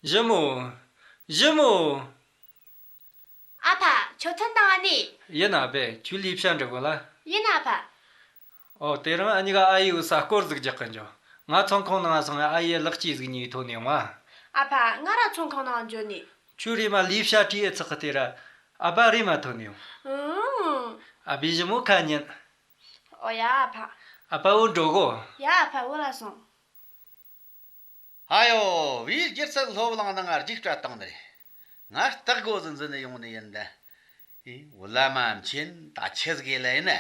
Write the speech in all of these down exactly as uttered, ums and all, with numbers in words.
ཞི་མོ། ཞི་མོ། ཨ་ཕ། ཁྱོད་ཐོན་དང་ཨ་ནི། ཡིན་ཨ་ཕས། ཁྱོད་ལས་བྱ་འགྲིག་གོ་ལ། ཡིན་ཨ་ཕ། ཨོ། དེ་རིང་ཨ་ནི་ག་ཨ་ཡེ་བུ་ས་སྐོར་ཟིག་རྒྱག་གི་འཇོག་ང་ཚོང་ཁང་ནང་སོང་ཨ་ཡེ་ལག་སྐྱེས་ཟིག་ཉིད་ཐོན་ནས་ཡོང་ཨ། ཨ་ཕ། ང་ར་ཚོང་ཁང་ནང་འཇོག་ནི། ཁྱོད་རེ་མ་ལས་བྱ་བྲིས་ཨེ་ཚག་གི་དེ་ར། ཨ་ཕ་རེ་མ་ཐོན་ནས་ཡོང་། ཨུང་། ཨ་ཕས་ཞི་མོ་ཁ་ཉན། ཨོ་ཡ་ཨ་ཕ། ཨ་ཕ་འོ་འགྲོ་གོ། ཡ་ཨ་ཕ་འོ་ལ་སོང་། ཨ་ཡོ། བེའུ་སྒྱུ་རྩལ་སློབ་གླིང་ནང་ང་རྒྱུགས་སྤྲད་བཏང་ནི་རེད། ང་སྟག་སྒོ་ཟིག་འཛིན་ནས་ཡོང་ནི་ཡིན་ད། ཨེ། འོ་ལ་མ་མཁྱེན། ད་ཆི་ཟིག་ཡེ་ལ་ཡིན་ན།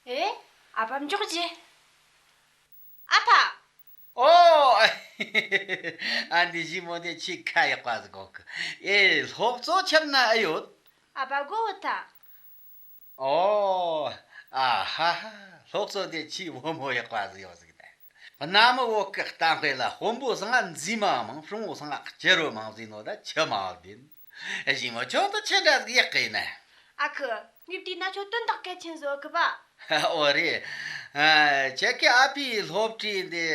ཨེ། ཨ་ཕ་མགྱོགས་ཀྱིས། ཨ་ཕ། ཨོ། ཨ་འདི་ཞི་མོ་དེ་ཆེས་ཁ་ཡག་པ་ཟིག་གོ་གི། ཨེ། སློབ་གཙོ་ཁྱེད་ན་ཨེ་ཡོད། ཨ་ཕ་སྒོ་བུད་ཐལ། ཨོ། ཨ་ཧ་ཧ། སློབ་གཙོ་དེ་ཆེས་བུ་མོ་ཡག་པ་ཟིག་ཡོད་ཟིག་ད། གནའ་མི་བོད་གི་གཏམ་དཔེ་ལ་དཔོན་པོ་སང་ང་མཛེས་མ་མང་། སྲུང་བོ་སང་ང་སྐྱུ་རུ་མང་ཟེར་ནོ་ད་ཆི་མ་བདེན། ཞི་མོ་ཁྱོད་ད་ཆི་འདྲ་ཟིག་ཡག་གི་ཡིན་ན། ཨ་ཁུ། ངས་བལྟས་ན་ཁྱོད་དོན་དག་གལ་ཆེན་ཟིག་ཡོད་གི་པ། ཨོ་རེད། ཨ། ཁྱེད་ཀྱི་ཨ་ཕའི་སློབ་གྲྭའི་འདི་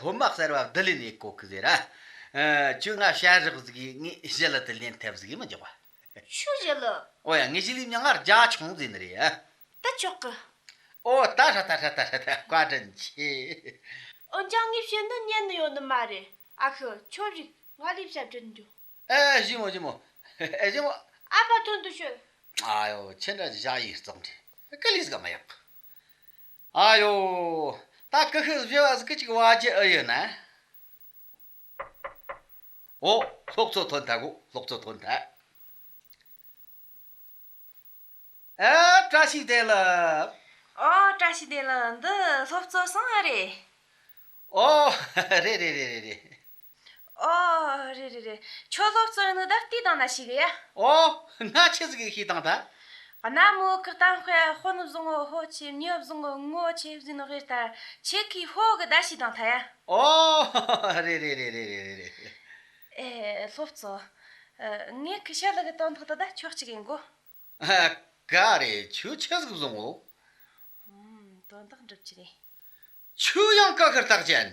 སློབ་མ་གསར་བ་བསྡུ་ལེན་ཡེད་གོ་གི་ཟེར་ར། ཨ། ཁྱོད་ང་བྱ་རོག་ཟིག་ངས་ཞི་ལི་དེ་ལེན་ཐབས་ཟིག་མི་འཇོག་པ། ཆུ་ཞི་ལི། ཨོ་ཡ། ངས་ཞི་ལིའི་མྱིང་ང་རྒྱ་ཆུང་ཟེར་ནི་རེད་ཨ། ད་ཆོག་གི། ཨོ། ད་ཧྲ་ད་ཧྲ་ད་ཧྲ་ད། བཀའ་དྲིན་ཆེ། འོན་ཀྱང་ངས་བཤད་ནི་ཉན་ནི་ཡོད་ནི་མ་རེད། ཨ་ཁུ། ཁྱོད་རིག་ང་ལས་བྱ་བྲིས་འཇོག་ཨེ། ཞི་མོ། ཞི་མོ། ཨེ། ཞི་མོ། ཨ་ཕ་ཐོན་དུ་ཤོད། ཨ་ཡོ། ཁྱེད་འདྲ་ཞ་ཡི་གཙང་དྲི་ཀི་ལིས་ག་མ་ཡག་ཨ་ཡོ། ད་ཀི་ཤི་བཞི་བ་ཟིག་གི་ཅིག་བ་ཅི་ཨེ་ཡོད་ན། ཨོ། སློབ་གཙོ་ཐོན་ཐལ་གོ། སློབ་གཙོ་ཐོན་ཐལ། ཨ། བཀྲ་ཤིས་བདེ་ལེགས། ཨོ། བཀྲ་ཤིས་བདེ་ལེགས། འདི་སློབ་གཙོ་སང་ཨ་རེད། ཨོ། རེད་རེད་རེད་རེད་རེད། ཨོ། རེད་རེད་རེད། ཁྱོད་སློབ་གཙོ་ཡིན་ནོ་ད་བལྟས་བཏང་ན་ཤེས་གི་ཡ། ཨོ། ང་ཆི་ཟིག་གིས་ཤེས་བཏང་ད། གནའ་མི་བོད་གི་གཏམ་དཔེ་དཔོན་བཟང་བོ་ཕོ་ཆེ། མྱི་བཟང་བོ་ངོ་ཆེ་ཟེར་ནོ་དེ་ལྟར་ཁྱེད་ཀྱིས་ཕོ་གི་ད་ཤེས་བཏང་ཐལ་ཡ། ཨོ། རེད་རེད་རེད། ཨེ། སློབ་གཙོ། ཨ། ངས་ཀི་ཤི་ལི་གི་དོན་དག་དེ་ད་ཁྱོད་གཅིག་ཡིན་གོ། ཨ། ག་རེ། ཁྱོད་ཆི་ཟིག་བཟང་བོ། ཨུམ། དོན་དག་འགྲུབ་ཀྱི་རེད། ཁྱོད་ཡང་ཀ་ཤི་རྟགས་ཅན།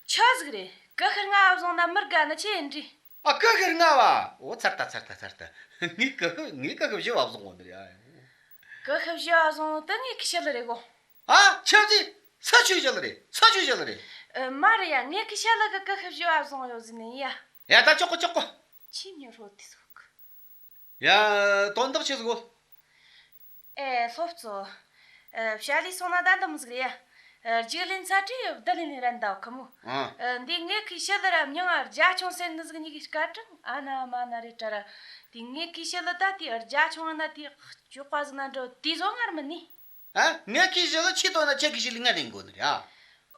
ཆི་ཟིག་རེད། ཀ་ཤི་ལྔ་བ་བཟུང་ན་མི་དགའ་ནི་ཆི་ཡིན་འདྲི། ཨ། ཀ་ཤི་ལྔ་བ། འོ། ཚར་ད་ཚར་ད་ཚར་ད། ངས་ཀ་ཤི། ངས་ཀ་ཤི་བཞི་བ་བཟུང་བ་འདི་རེད་ཨ། ཀ་ཤི་བཞི་བ་བཟུང་དེ་ངའི་ཀི་ཤི་ལི་རེད་གོ། ཨ། ཆི་ཟིག་ས་ཆུ་ཤི་ལི་རེད། ས་ཆུ་ཤི་ལི་རེད། ཨ། མ་རེད་ཡ། ངས་ཀི་ཤི་ལི་གི་ཀ་ཤི་བཞི་བ་བཟུང་ཡོད་ཟེར་ནི་ཡིན་ཡ། ཡ། ད་ཆོག་གོ། ཆོག་གོ། ཁྱེད་མྱི་ཧྲོ་དེ་ཟིག་གི། ཡ། དོན་དག་ཆི་ཟིག་གོ། ཨེ། སློབ་གཙོ། ཨེ། བྱ་ལས་སོང་ན་ད་འདི་མོ་ཟིག་རེད་ཡ། ཨེ། རྒྱུགས་ལེན་ཚར་དུས་བསྡུ་ལེན་ལེན་རན་ད་ཁོ་མོ། ཨ། ཨེ། འདི་ངའི་ཀི་ཤི་ལི་ར་མྱིང་ང་རྒྱ་ཆུང་ཟེར་ནི་ཟིག་གཉིས་ཀྱི་སྐར་གྲངས་ཨ་ན་མ་ན་རེད་དྲ་ར། དེ་ངའི་ཀི་ཤི་ལི་ད་དེ་རྒྱ་ཆུང་ན་དེ་སྐྱོག་པ་ཟིག་ན་འགྲོ་དེ་བཟོ་ངར་མི་ནི། ཨ། ངའི་ཀི་ཤི་ལི་ཆི་དོན་ན་ཁྱེད་ཀི་ཤི་ལི་ང་ནས་འགོ་ནི་རེད་ཨ།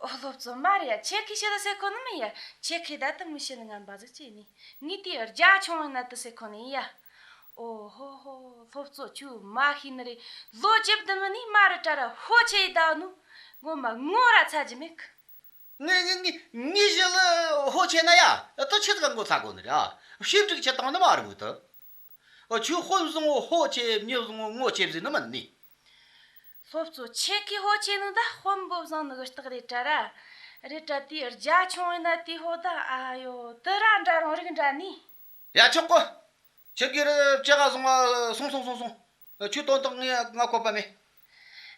ཨོ། སློབ་གཙོ་མ་རེད་ཡ། ཁྱེད་ཀི་ཤི་ལི་ཟེར་གོ་ནི་མིན་ཡ། ཁྱེད་ཀི་ད་དུ་མི་ཤི་ལི་ངན་པ་ཟིག་ཅེ་ནི། ངས་དེ་རྒྱ་ཆུང་ཡིན་ན་དུ་ཟེར་གོ་ནི་ཡ། ཨོ་ཧོ་ཧོ། སློབ་གཙོ་ཁྱོད་མ་ཤེས་ནི་རེད། ལོ་བཅུ་བདུན་མི་ནི་མ་རི་དྲ་ར་ཧོ་ཆེ་ཡི་ད་ནུ། ངོ་མ་ངོ་ར་ཚ་རྒྱུ་མེད་གི། ངའི་ངའི་ངའི་ངའི་ཞི་ལི་ཧོ་ཆེ་ན་ཡ། ད་ཆི་ཟིག་ག་ངོ་ཚ་གོ་ནི་རེད་ཨ། ཞིབ་འཇུག་བྱེད་སྟངས་ནི་མ་རུང་གི་ད། ཨ། ཁྱོད་དཔོན་བཟང་བོ་ཕོ་ཆེ། མྱི་བཟང་བོ་ངོ་ཆེ་ཟེར་ནི་མིན་ནི། སློབ་གཙོ་ཁྱེད་ཀྱིས་ཕོ་ཆེ་ནི་ད་དཔོན་པོ་བཟང་ནི་གི་རྟགས་རེད་དྲ་ར། རེད་དྲ་དེ་རྒྱ་ཆུང་ཡིན་ན་དེ་ཕོ་ད་ཨ་ཡོ་དུ་ར་འདྲ་རུང་རིགས་འདྲ་ནི། ཡ་ཆོག་གོ། ཁྱེད་ཀྱིས་ར་ཅི་ག་སོང་བ། སོང་སོང་སོང་སོང་། ཁྱོད་དོན་དག་ངས་ང་བཀོད་པ་མེད།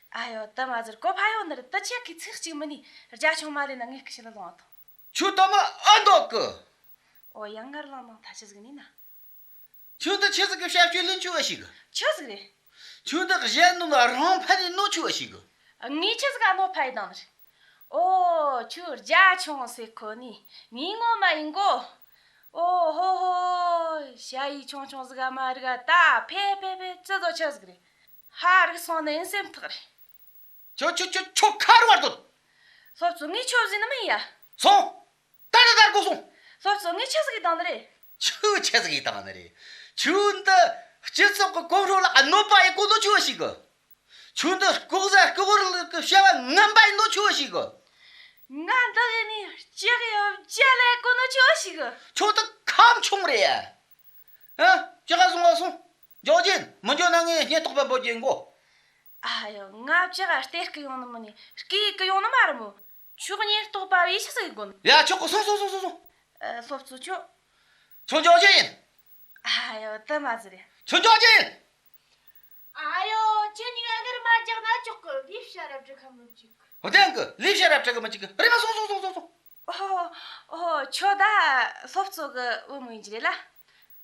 ཨ་ཡོ་དུ་མ་ཟེར་བཀོད་པ་ཡོད་ནི་རེད། དུ་ཁྱེད་ཀྱིས་ཚིག་གཅིག་མིན་ནི་རྒྱ་ཆུང་མ་ལེན་ན་ངས་ཀི་ཤི་ལི་ལོང་ཐོང་། ཁྱོད་དུ་མ་ཨ་འདོད་གི། ཨོ་ཡང་ངར་ལང་ལང་ཐ་ཆི་ཟིག་ནི་ན། ཁྱོད་འདི་ཆི་ཟིག་གི་བྱ་སྤྱོད་ལེན་ཆོག་ཨེ་ཤེས་གི། ཆི་ཟིག་རེད། ཁྱོད་འདི་གཞན་ནུ་ལ་རང་ཕན་ནི་ནོ་ཆོག་ཨེ་ཤེས་གི། ངས་ཆི་ཟིག་ཨ་ནོ་ཕ་ཡི་དང་རེད། ཨོ། ཁྱོད་རྒྱ་ཆུང་ཟེར་གོ་ནི། ངའི་ངོ་མ་ཡིན་གོ། ཨོ་ཧོ་ཧོ། ཞ་ཡི་ཆུང་ཆུང་ཟིག་ཨ་མ་རིག་ཨ། ད་ཕེ་ཕེ་ཕེ་ཙི་ཙོ་ཆི་ཟིག་རེད། ཧ་རིག་སོང་ནི་ཡིན་སེམས་ཐག་རེད། ཁྱོད་ཁྱོད་ཁྱོད་ཁྱོད་ཁ་རུ་བར་དོ། སློབ་གཙོ་ངས་ཁྱོད་ཟེར་ནི་མིན་ཡ། སོང་། ད་ད་ད་གོ་སོང་། སློབ་གཙོ་ངས་ཆི་ཟིག་ཡིས་བཏང་ནི་རེད། ཁྱོད་ཆི་ཟིག་ཡིས་བཏང་ནི་རེད། ཁྱོད་འདི་སྤྱི་ཚོགས་ཀྱི་གོམ་བགྲོད་ལ་གནོད་པ་ཡེ་གོ་ནོ་ཆོག་ཨེ་ཤེས་གི། ཁྱོད་འདི་ལྐོག་ཟ་ལྐོག་རུལ་གྱི་བྱ་བ་ངན་པ་ཡེ་ནོ་ཆོག་ཨེ་ཤེས་གི། ང་འདི་ཡིན་ནི་ལྕགས་ཡོད་ལྕགས་ལས་གོ་ནོ་ཆོག་ཨེ་ཤེས་གི། ཁྱོད་འདི་ཁམས་ཆུང་རེད་ཡ། ཨ། ཅི་ག་སོང་བ་སོང་། འཇོག་རྒྱུ་མི་འཇོག་ན་ངས་སྙད་ཐོག་པ་འབོད་རྒྱུ་ཡིན་གོ། ཨ་ཡོ། ང་ཅི་ག་སྟེར་གི་ཡོང་ནི་མིན་ནི་སྐྱེས་གི་ཡོང་ནི་མ་རེད་མོ། ཁྱོད་ཉེན་རྟོག་པ་བས་ཆི་ཟིག་དགོས་ནི། ཡ། ཁྱོད་ཀོ་སོང་སོང་སོང་སོང་སོང་། ཨ། སློབ་གཙོ་ཁྱོད། ཁྱོད་འཇོག་རྒྱུ་ཡིན། ཨ་ཡོ། དེ་མ་ཟེར་རེ། ཁྱོད་འཇོག་རྒྱུ་ཡིན། ཨ་ཡོ། ཁྱེད་གཉིས་ཀ་སྒེར་མ་རྒྱག་ན་ཆོག་གི། ལས་བྱ་ར་འབྲི་ག་མི་བཅུག་གི། བདེན་གི། ལས་བྱ་ར་འབྲི་ག་མི་བཅུག་གི། རེམ་མ་སོང་སོང་སོང་སོང་སོང་། ཨོ། ཨོ། ཁྱོད་ད་སློབ་གཙོ་གི་བུ་མོ་ཡིན་གྱི་རེད་ལ།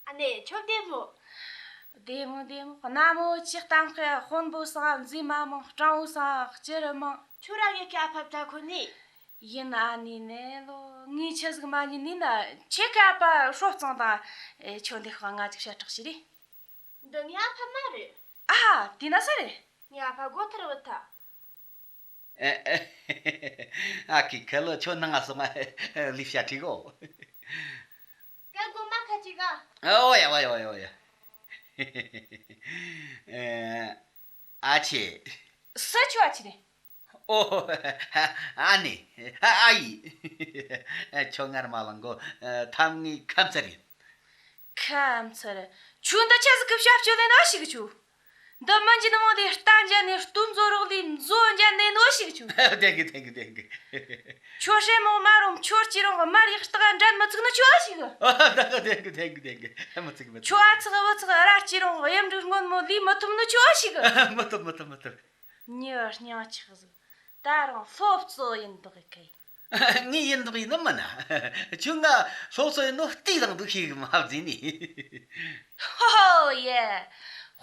ཨ་ནེ། ཁྱོད་བདེ་མོ། བདེ་མོ་བདེ་མོ། གནའ་མོ་ཅི་གཏམ་ཁ། དཔོན་པོ་སང་མཛེས་མ་མང་། སྤྲང་བོ་སང་སྤྱིར་མང་། ཁྱོད་ར་ངའི་ཀ་ཕབ་ད་ཁོ་ནི། ཡིན། ཨ་ནེ་ནས་ལོ། ངས་ཆི་ཟིག་མ་ཉན་ནི་ན། ཁྱེད་ཀ་ཨ་ཕ་ཧྲོ་གཙང་དང་། ཨེ། ཁྱོད་འདི་ཤག་ང་ཅིག་ཤ་ཁྲག་ཞིག་རེད། འདི་ངའི་ཨ་ཕ་མ་རེད། ཨ། དེ་ན་ས་རེད། ངའི་ཨ་ཕ་སྒོ་ཐར་བུད་ཐལ། ཨ་ཁི་ཁ་ལོ། ཁྱོད་ནང་ང་སོང་ང་ལས་བྱ་ཁྲིད་གོ། ཀ་གོ་མ་ཁ་ཅིག་ག་ཨོ་ཡ། ཨོ་ཡ། ཨོ་ཡ། ཨོ་ཡ། ཨ། ཨ་ཆེ། སུ། ཁྱོད་ཨ་ཆེ་རེད། ཨོ། ཨ་ནེ། ཨ་ཡེ། ཁྱོད་ངར་མ་ལངས་གོ། ཐམ་ངའི་ཁ་མཚར་ཡིན། ཁ་མཚར། ཁྱོད་འདི་ཆི་ཟིག་གི་བྱ་སྤྱོད་ལས་ནོ་ཞིག་ཁྱོད། འདི་མི་འཇིགས་ནི་མོ་དེ་རྟ་འཇལ་ནས་སྟོན་མཛོ་རོག་ལས་མཛོ་འཇལ་ནས་ནོ་ཞིག་ཁྱོད། བདེན་གི། བདེན་གི། བདེན་གི། ཁྱོད་སྲས་མོ་མ་རུང་། ཁྱོད་སྐྱིད་རུང་། མར་ཡག་སྟག་འགྲན་མི་ཚུགས་ནི་ཁྱོད་ཞིག། བདེན་གི། བདེན་གི། བདེན་གི། མི་ཚུགས། མི་ཚུགས། ཁྱོད་ཨ་ཚག་བུ་ཚག་ར་སྐྱིད་རུང་། གཡུ་འབྲུག་སྔོན་མོ་ལས་མི་ཐུབ་ནི་ཁྱོད་ཞིག། མི་ཐུབ། མི་ཐུབ། མི་ཐུབ། མྱི་སྙིང་ཆག་ཟིག། ད་རུང་སློབ་གཙོ་ཡིན་འདུག་གི། ངས་ཡིན་འདུག་ཡིན་ནི་མིན་ན། ཁྱོད་ང་སློབ་གཙོ་ཡིན་ནོ་བལྟས་དང་འདུག་ཤེས་གི་མ་བརྫིས་ནི། ཧོ་ཧོ་ཡེ།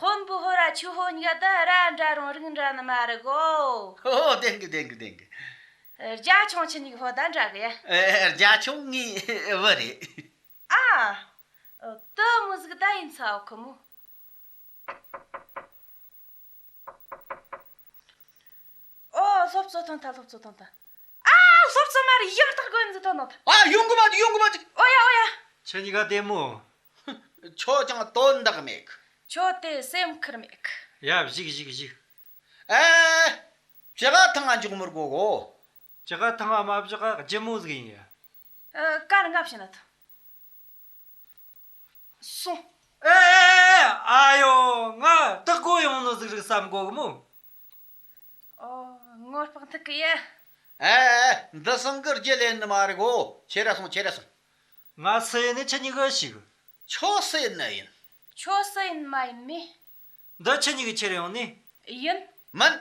དཔོན་པོ་ཧོ་ར། ཁྱོད་ཧོ་གཉིས་ཀ་ད་ར་འདྲ་རུང་རིགས་འདྲ་ནི་མ་རེད་གོ། ཧོ་ཧོ། བདེན་གི། བདེན་གི། བདེན་གི། རྒྱ་ཆུང་ཁྱེད་གཉིས་ཀ་ཧོ་ད་འདྲ་གི་ཡ། རྒྱ་ཆུང་ངའི་བུ་རེད། ཨ། དེ་མོ་ཟིག་ད་ཡིན་ཚ་འོ་ཁོ་མོ། ཨོ། སློབ་གཙོ་ཐོན་ཐལ། སློབ་གཙོ་ཐོན་ཐལ། ཨ། སློབ་གཙོ་མར་ཡང་སྟག་རྒོད་འཛིན་ཐོན་ནོ་ད། ཨ། ཡོང་གི་མ་འཇུག། ཡོང་གི་མ་འཇུག། ཨོ་ཡ། ཨོ་ཡ། ཁྱེད་གཉིས་ཀ་བདེ་མོ། ཁྱོད་ཀྱང་དོན་དག་མེད་གི། ཁྱོད་དེ་སེམས་ཁུར་མེད་གི། ཡ། བཞུགས། བཞུགས། བཞུགས། ཨེ། ཅི་ག་ཐང་ང་འཇུག་མི་དགོ་གོ། ཅི་ག་ཐང་ང་མ་བཞག་ག་ལྗིད་མོ་ཟིག་ཡིན་ཡ། ཨ། ཀར་ང་བྱིན་ན་ཐང་། སོང་། ཨེ། ཨ་ཡོ། ང་སྟག་རྒོད་ཡོང་ནོ་ཟིག་རིག་བསམ་གོ་གི་མོ། ཨོ། ངོ་སྤག་ཐུག་གི་ཡ། ཨེ། འདི་སང་གི་རྒྱུ་ལེན་ནི་མ་རེད་གོ། ཁྱེར་ར་སོང་། ཁྱེར་ར་སོང་། ང་སུ་ཡིན་ནི་ཁྱེད་གཉིས་ཀ་ཤེས་གི། ཁྱོད་སུ་ཡིན་ན་ཡིན། ཁྱོད་སུ་ཡིན་མ་ཡིན་མེད། འདི་ཁྱེད་གཉིས་ཀ་ཁྱེར་ཡོང་ནི། ཡིན། མིན།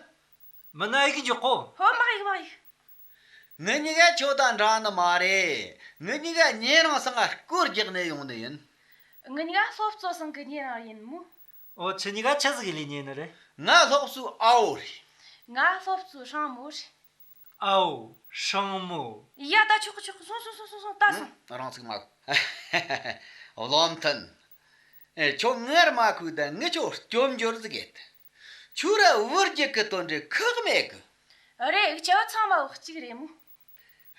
མིན་ན་ཡིག་འཇོག་གོ། ཧོ། མ་ཡིག། མ་ཡིག། ངེད་གཉིས་ཀ་ཁྱོད་དང་འདྲ་ནི་མ་རེད། ངེད་གཉིས་ཀ་ཉེ་རིང་སང་ང་སྐོར་རྒྱག་ནས་ཡོང་ནི་ཡིན། ངེད་གཉིས་ཀ་སློབ་གཙོ་སང་གི་ཉེ་རིང་ཡིན་མོ། ཨོ། ཁྱེད་གཉིས་ཀ་ཆི་ཟིག་ལས་ཉེ་ནི་རེད། ང་སློབ་གཙོའི་ཨ་བོ་རེད། ང་སློབ་གཙོའི་སྲིང་མོ་རེད། ཨ་བོ། སྲིང་མོ། ཡ། ད་ཆོག་གི། ཆོག་གི། སོང་། སོང་། སོང་། སོང་། སོང་། ད་སོང་། རང་ཚུགས་མ། བློ་མཐུན། ཨེ། ཁྱོད་ངར་མ་ཁུག་ད་ངས་ཁྱོད་སྐྱོབ་འཇོར་ཟིག་གེད། ཁྱོད་ར་བུ་རྒྱུད་གི་དོན་འདྲི་ཁག་མེད་གི། རེད། ཁྱེད་ཚང་མ་བུ་གཅིག་རེད་མོ།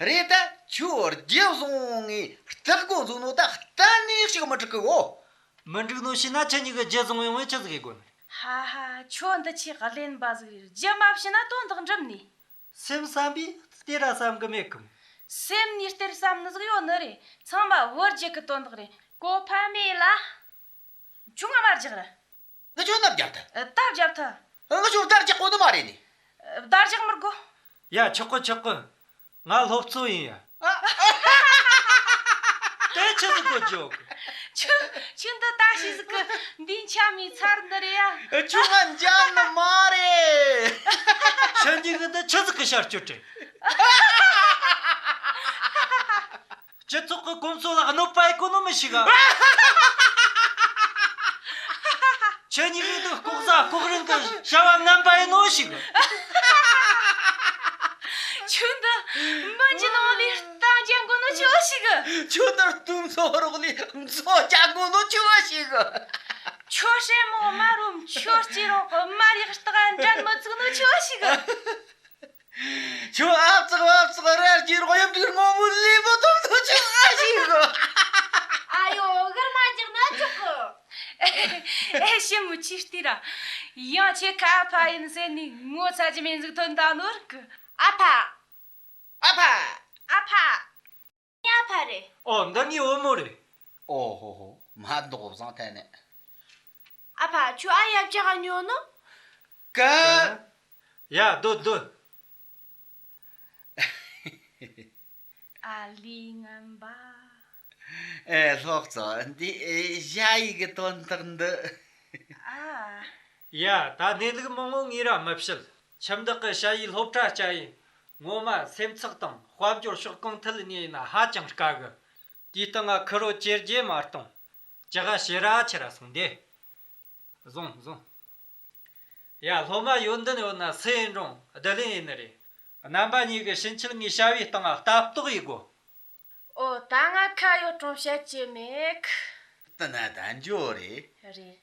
རེད། ད་ཁྱོད་རྒྱུ་བཟུང་ངས་སྟག་རྒོད་བཟུང་ནོ་ད་གཏན་ནས་ཞིག་མི་འགྲིག་གི་གོ། མི་འགྲིག་ནོ་ཤེས་ན་ཁྱེད་གཉིས་ཀྱི་རྒྱུ་བཟུང་ཡོང་བས་ཆི་ཟིག་གི་དགོས་ནི། ཧ་ཧ། ཁྱོད་འདི་ཆེ་གླེན་པ་ཟིག་རེད། རྒྱུ་མ་བྱིན་ན་དོན་དག་འགྲུབ་ནི། སེམས་བསམ་པས་དེ་ར་བསམ་གི་མེད་གི། སེམས་ནས་གཏེར་བསམ་ནི་ཟིག་ཡོད་ནི་རེད། ཚང་མ་བུ་རྒྱུད་གི་དོན་དག་རེད། གོ་ཕ་མེད་ལ། ཁྱོད་ང་མར་རྒྱག་ར། ངས་ཁྱོད་ན་རྒྱབ་ཐལ། ཨ། ད་རྒྱབ་ཐལ། ངས་ཁྱོད་བརྡ་རྒྱག་གོ་ནི་མ་རེད་ནི། ཨ། བརྡ་རྒྱག་མི་དགོ། ཡ། ཆོག་གི། ཆོག་གི། ང་སློབ་གཙོ་ཡིན་ཡ། ཨ། དེ་ཆི་ཟིག་གོ་ཇོག། ཆུ་ཆུ་འདི་ད་ཤི་ཟིག་གི། འདི་འཆམ་མི་ཚར་འདི་རེད་ཡ། ཁྱོད་ང་འཇམ་ནི་མ་རེད། ཆུ་འདི་གི་འདི་ཆི་ཟིག་གི་ཤར་སྐྱོད་དྲན། སྤྱི་ཚོགས་ཀྱི་གོམས་སྲོལ་ལ་གནོད་པ་ཡེ་གོ་ནོ་མི་ཞིག་ག་ཁྱེད་གཉིས་ཀྱི་འདུག་ལྐོག་ཟ་ལྐོག་རིན་གྱི་བྱ་བ་ངན་པ་ཡེ་ནོ་ཞིག་ཁྱོད་འདི་མི་འཇི་ནང་ལས་རྟ་འཇལ་གོ་ནོ་ཆོ་ཞིག་ཁྱོད་འདི་སྟོན་མཚོ་རོག་ལས་མཚོ་རྒྱག་གོ་ནོ་ཆོ་ཞིག་ཁྱོད་སྲས་མོ་མ་རུམ་ཁྱོད་སྐྱིད་རོང་མ་རིག་རྟགས་འགྲན་མི་ཚུགས་ནོ་ཆོ་ཞིག་ཁྱོད་ཨབ་ཙག་ཨབ་ཙག་ར་སྐྱིད་རོགས་ཡོད་དུས་ངོ་བོ་ལས་མི་ཐུབ་ཐུབ་ཆུ་ཨ་ཞིག་གོ། ཨ་ཡོ། གར་མ་རྒྱག་ན་ཆོག་གི། ཨེ། ཞི་མོ་ཆི་སྟེ་ར། ཡང་ཁྱེད་ཁ་ཨ་ཕ་ཡིན་ཟེར་ནས་ངོ་ཚ་རྒྱུ་མེད་ཟིག་ཐོན་ད་ནོར་གི། ཨ་ཕ། ཨ་ཕ། ཨ་ཕ། ངའི་ཨ་ཕ་རེད། ཨོ། འདི་ངའི་བུ་མོ་རེད། ཨོ་ཧོ་ཧོ། མ་འདོགས་བཟང་ཐལ་ནས། ཨ་ཕ། ཁྱོད་ཨ་ཡབ་ཅག་ག་ཉོ་ནོ། ཀ། ཡ། སྡོད་སྡོད། ཨ་ལས་ངན་པ། ཨེ། སློབ་གཙོ། འདི་ཨེ་ཞ་ཡི་གི་དོན་དག་འདི། ཨ། ཡ། ད་གནས་ལུགས་མང་བོ་ངས་ར་མི་བཤད། ཁྱིམ་བདག་གི་ཞ་ཡི་སློབ་གྲྭ་བཅའ་ཡིན། ངོ་མ་སེམས་ཚེགས་དང་དཔལ་འབྱོར་ཕྱོགས་གང་ཐད་ནས་ཡིན་ན་ཧ་ཅང་དཀའ་གི། དེའི་སྟེང་ང་ཁུ་རོ་ཇེ་རྒྱས་མ་གཏོང་། ཅི་ག་ཞེ་ར་ཆེ་ར་སོང་སྟེ། བཟུང་བཟུང་། ཡ། སློབ་མ་ཡོན་ཏན་ཡོད་ན་སུ་ཡིན་རུང་བསྡུ་ལེན་ཡིན་ནི་རེད། རྣམ་པ་གཉིས་ཀྱི་ཕྱིན་ཆད་ངའི་བྱ་བའི་སྟེང་ལ་ལྟ་རྟོག་ཡེད་དགོས། ཨོ། ད་ང་ཁ་ཡོད་རུང་བཤད་རྒྱུ་མེད། དེ་ན་ད་འགྱོ་རེད། རེད།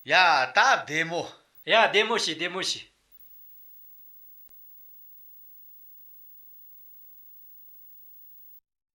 ཡ། ད་བདེ་མོ། ཡ། བདེ་མོ་བྱོས། བདེ་མོ་བྱོས།